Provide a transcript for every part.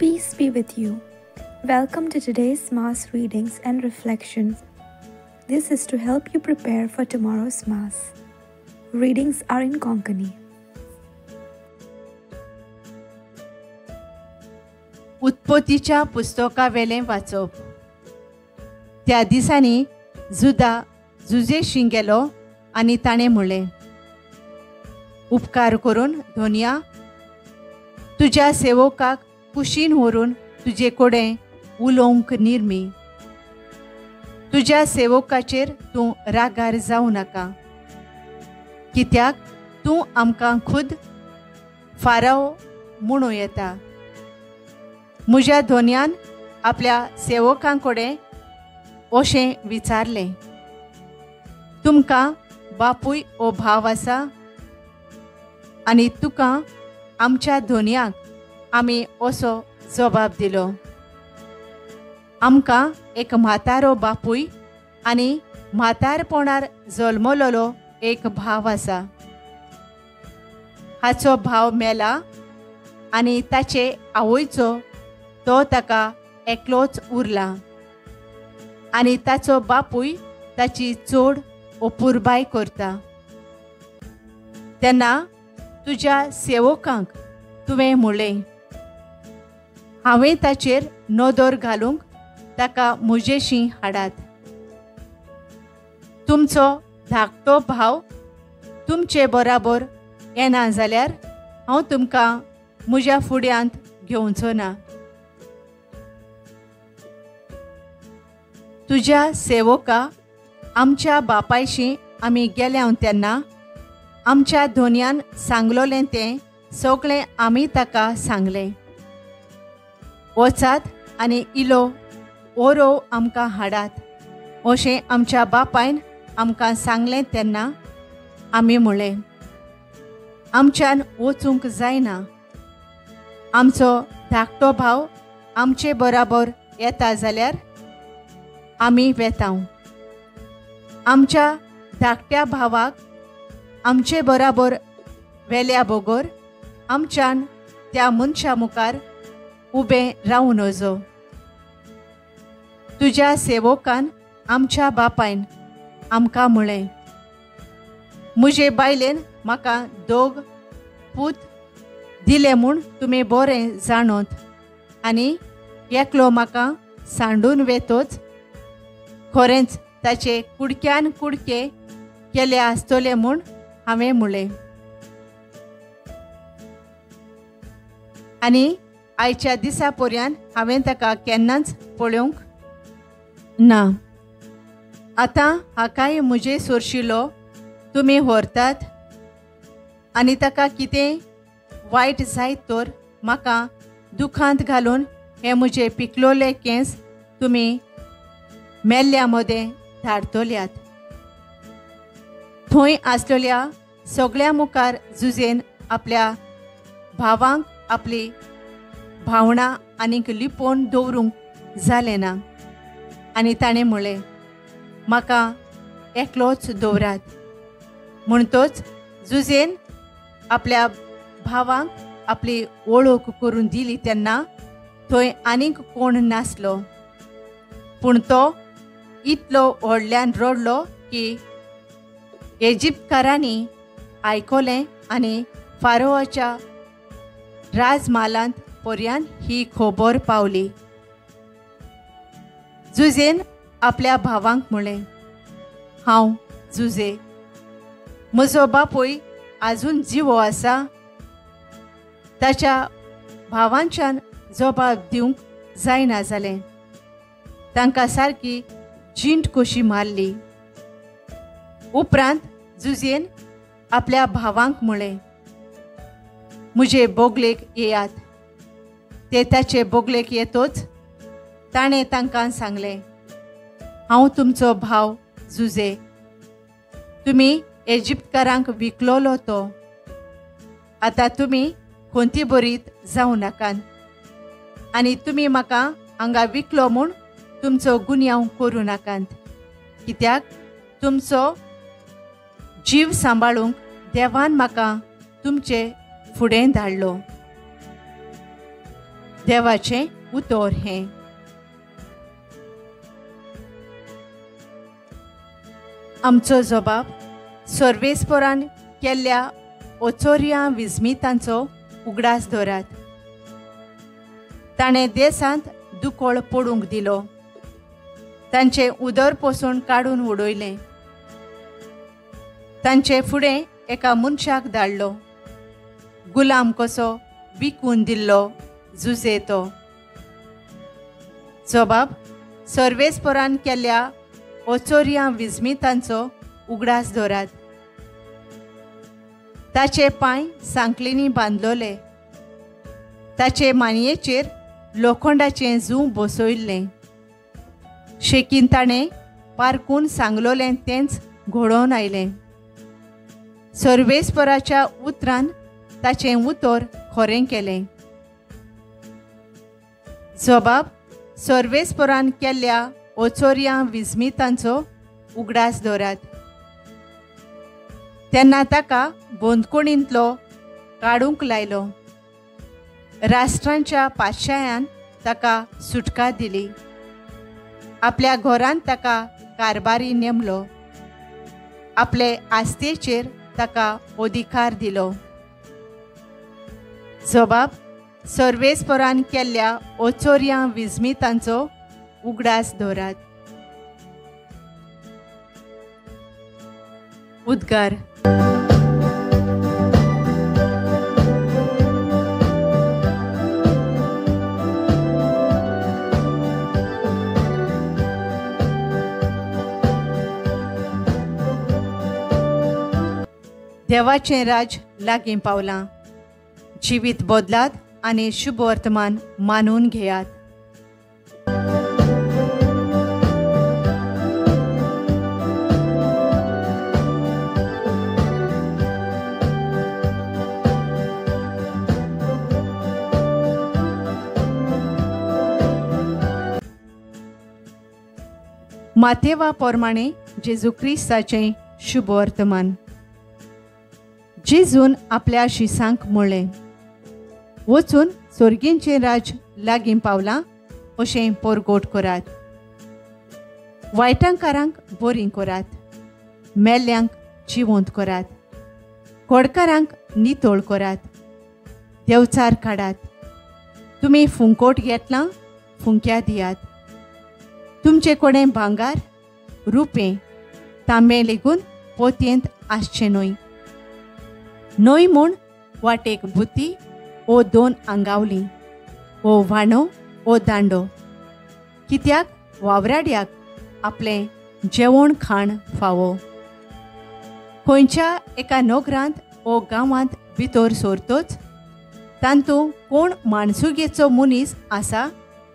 Peace be with you. Welcome to today's Mass readings and reflections. This is to help you prepare for tomorrow's Mass. Readings are in Konkani. उत्पत्तीच्या पुस्तकावेलें वाचप. त्या दिसांनी जुदा जुजेशी गेलो आनी ताणें म्हणलें, उपकार करून धोनिया तुज्या सेवकाक कुशीन व्हरून तुजे कडेन उलोवंक निर्मी. तुज्या सेवकाचेर तूं रागार जावं नाका, कित्याक तूं आमकां खुद फाराव म्हणूं येता. म्हज्या धोन्यान आपल्या सेवकां कडेन अशें विचारलें, तुमकां बापूय ओ भाव आसा? आनी तुका आमच्या धोन्याक आमी असो जबाब दिलो, आमकां एक म्हातारो बापूय आनी म्हातारपणार जल्मलोलो एक भाव आसा. हाचो भाव मेला आनी ताचे आवयचो तो ताका एकलोच उरला आनी ताचो बापूय ताची चड अपुरबाय करता. तेन्ना तुज्या सेवकांक तुवें म्हणलें, हांवें ताचेर नदर घालूंक ताका म्हजेशी हाडात. तुमचो धाकटो भाव तुमचे बराबर येना जाल्यार हांव तुमकां म्हज्या फुड्यांत घेवचो ना. तुज्या सेवका आमच्या बापायशी आमी गेल्या तेन्ना आमच्या धोन्यान सांगलोलें तें सगळें आमी ताका सांगलें. वचात आनी इलो ओरोव आमकां हाडात अशें आमच्या बापायन आमकां सांगलें तेन्ना आमी म्हणलें, आमच्यान वचूंक जायना. आमचो धाकटो भाव आमचे बराबर येता जाल्यार आमी वेता. आमच्या धाकट्या भावाक आमचे बराबर वेल्या बगर आमच्यान त्या मनशा मुखार उबें रावूं नजो. तुज्या सेवकान आमच्या बापायन आमकां म्हणलें, म्हजे बायलेन म्हाका दोग पूत दिले म्हूण तुमी बरें जाणत आनी एकलो म्हाका सांडून वेतोच खरेंच ताचे कुडक्यान कुडके केले आसतले म्हूण हांवें म्हणलें. आनी आयच्या दिसा पर्यंत हांवें ताका केन्नाच पळोवंक ना. आतां हाकाय म्हजे सोरशिलो तुमी व्हरतात आनी ताका कितें वायट जायत तर म्हाका दुखांत घालून हे म्हजे पिकलोले केंस तुमी मेल्ल्या मदें धाडतल्यात. थंय आसलेल्या सगळ्या मुखार जुजेन आपल्या भावांक आपली भावणां आनीक लिपोवन दवरूंक जालें ना आनी ताणें म्हणलें, म्हाका एकलोच दवरात. म्हणटोच जुजेन आपल्या भावांक आपली वळख करून दिली तेन्ना थंय आनीक कोण नासलो, पूण तो इतलो व्हडल्यान रडलो की इजिप्तकारांनी आयकलें आनी फारोवाच्या राजमालांत पर्यान ही खबर पावली. जुजेन आपल्या भावांक म्हणलें, हांव जुजे, म्हजो बापूय आजून जिवो आसा. ताच्या भावांच्यान जबाब दिवंक जायना जालें. तांकां सारकी जींट कशी मारली. उपरांत जुजेन आपल्या भावांक म्हणलें, म्हजे बोगलेक येयात. ते ताचे बोगलेक येतोच ताणें तांकां सांगलें, हांव तुमचो भाव जुजे, तुमी इजिप्तकारांक विकलोलो तो. आतां तुमी खंती बरीत जावं नाकात आनी तुमी म्हाका हांगा विकलो म्हूण तुमचो गुन्यांव करूं नाकात, कित्याक तुमचो जीव सांबाळूंक देवान म्हाका तुमचे फुडें धाडलो. देवाचें उतर हें. आमचो जबाब सर्वेस्परान केल्ल्या ओचोरया विस्मितांचो उगडास दवरात. ताणें देशांत दुकळ पडूंक दिलो, तांचें उदर पोसून काडून उडयलें, तांचे फुडें एका मनशाक धाडलो, गुलाम कसो विकून दिल्लो जुजे तो. जबाब सर्वेस्परान केल्ल्या ओचोरया विस्मितांचो उगडास दवरात. ताचे पांय सांकळींनी बांदलोले, ताचे मानयेचेर लोखंडाचें जूं बसयल्लें. शेकीन ताणें पारकून सांगलोलें तेंच घडोवन आयलें. सर्वेस्पराच्या उतरान ताचें उतर खरें केलें. जबाब सर्वेस्परान केल्ल्या ओचोरया विस्मितांचो उगडास दवरात. तेन्ना ताका बंदखणींतलो काडूंक लायलो, राष्ट्रांच्या पातशायान ताका सुटका दिली, आपल्या घरांत ताका कारभारी नेमलो, आपले आस्तेचेर ताका अधिकार दिलो. जबाब सर्वेस्परान केल्ल्या ओचोरया विस्मितांचो उगडास दवरात. उद्गार. देवाचें राज लागीं पावलां. जिवीत बदलात आनी शुभ वर्तमान मानून घेयात. मातेवा प्रमाणे जेजू क्रिस्ताचें शुभ वर्तमान. जेजून आपल्या शिसांक म्हळें, वचून सोर्गींचें राज लागीं पावलां अशें परगोट करात. वायटांकारांक बरीं करात, मेल्ल्यांक जिवंत करात, कोडकारांक नितळ करात, देवचार काडात. तुमी फुंकोट घेतलां, फुंक्या दियात. तुमचे कडेन भांगार, रुपें, तांबें लेगून पोतयेंत आसचें न्हय. न्हय म्हूण वाटेक बुती ओ दोन आंगावली ओ व्हाणो ओ दांडो, कित्याक वावराड्याक आपलें जेवण खाण फावो. खंयच्या एका नगरांत ओ गांवांत भितर सरतोच तांतूं कोण माणसुगेचो मनीस आसा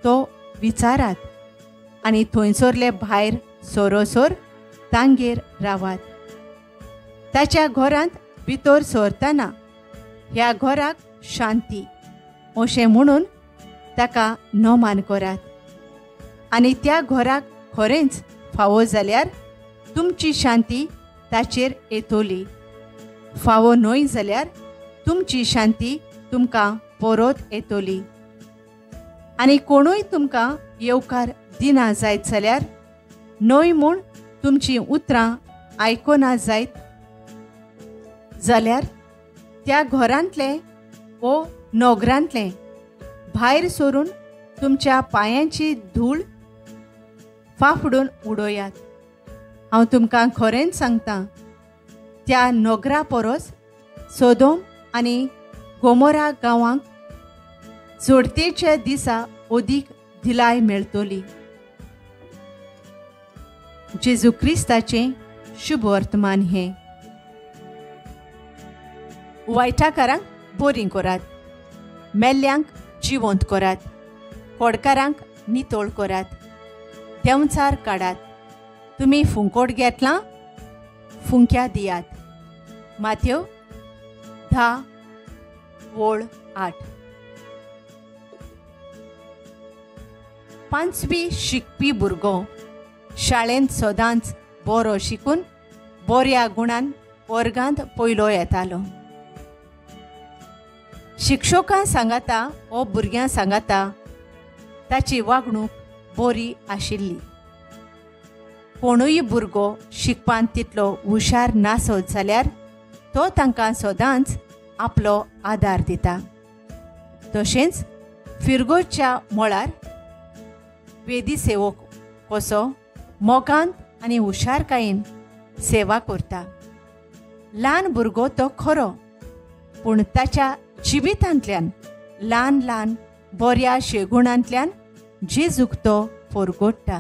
तो विचारात आनी थंयसरले भायर सरोसर तांगेर रावात. ताच्या घरांत भितर सरतना ह्या घराक शांती अशें म्हणून ताका नमान करात आनी त्या घराक खरेंच फावो जाल्यार तुमची शांती ताचेर येतली, फावो न्हय जाल्यार तुमची शांती तुमकां परत येतली. आनी कोणूय तुमकां येवकार दिना जायत जाल्यार न्हय म्हूण तुमचीं उतरां आयकना जायत जाल्यार त्या घरांतलें वो नगरांतलें भायर सरून तुमच्या पांयांची धूळ फाफडून उडयात. हांव तुमकां खरेंच सांगता, त्या नगरा परस सोदोम आनी गोमोरा गांवांक जोडतेच्या दिसा अदीक दिलाय मेळटली. जेजू क्रिस्ताचें शुभ वर्तमान हें. वायटाकारांक बरीं करात, मेल्ल्यांक जिवंत करात, कोडकारांक नितळ करात, देंवचार काडात. तुमी फुंकोट घेतलां, फुंक्या दियात. माथ्यो 10:8. पांचवी शिकपी भुरगो शाळेंत सदांच बरो शिकून बऱ्या गुणान वर्गांत पयलो येतालो. शिक्षकां सांगाता ओ भुरग्यां सांगाता ताची वागणूक बरी आशिल्ली. कोणूय भुरगो शिकपांत तितलो हुशार नासत जाल्यार तो तांकां सदांच आपलो आदार दिता. तशेंच फिरगोच्या मळार वेदी सेवक कसो मोगान आनी हुशारकायेन सेवा करता. ल्हान भुरगो तो खरो, पूण ताच्या जिवितांतल्यान ल्हान ल्हान बऱ्या शेगुणांतल्यान जेजूक तो फोरगोडटा.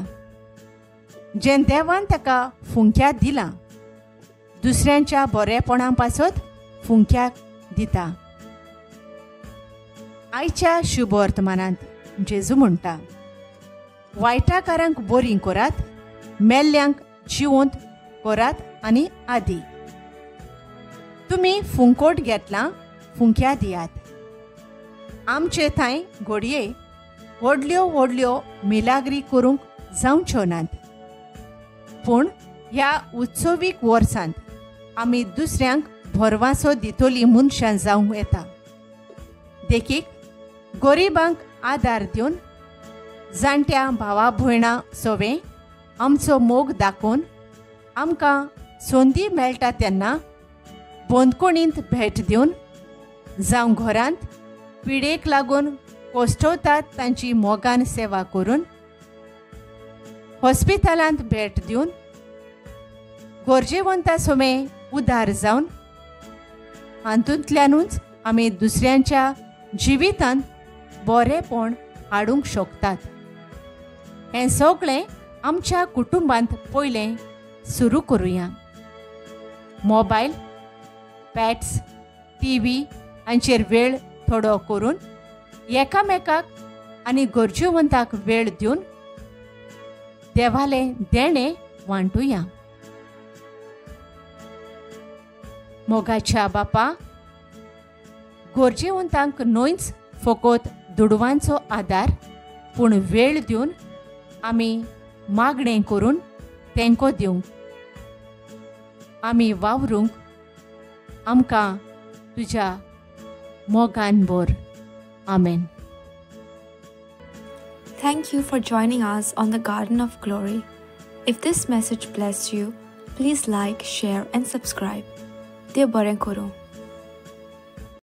जें देवान ताका फुंक्या दिलां दुसऱ्यांच्या बरेपणा पासत फुंक्याक दिता. आयच्या शुभवर्तमानांत जेजू म्हणटा, वायटाकारांक बरीं करात, मेल्ल्यांक जिवंत करात आनी आदी. तुमी फुंकोट घेतलां, फुंक्या दियात. आमचे थंय घडये व्हडल्यो व्हडल्यो मिलाग्री करूंक जावच्यो नात, पूण ह्या उत्सवीक वर्सांत आमी दुसऱ्यांक भरवासो दितली मनशां जावंक येता. देखीक, गरिबांक आदार दिवन, जाणट्या भावा भयणां सवें आमचो मोग दाखोवन, आमकां संदी मेळटा तेन्ना बंदखणींत भेट दिवन, जावं घरांत पिडेक लागून कोश्टवतात तांची मोगान सेवा करून, हॉस्पिटलांत भेट दिवन, गरजेवंता समें उदार जावन, हातूंतल्यानूच आमी दुसऱ्यांच्या जिवितांत बरेपण हाडूंक शकतात. हें सगळें आमच्या कुटुंबांत पयलें सुरू करुया. मोबायल, पॅट्स, टी व्ही हांचेर वेळ थोडो करून एकामेकाक आनी गरजेवंताक वेळ दिवन देवालें देणें वांटुया. मोगाच्या बापा, गरजेवंतांक न्हयच फकत दुडवांचो आदार, पूण वेळ दिवन आमी मागणें करून तेंको दिवंक, आमी वावरूंक आमकां तुज्या मोगान भर. आमेन. Thank you for joining us on the Garden of Glory. If this message blessed you, please like, share and subscribe. देव बरें करूं.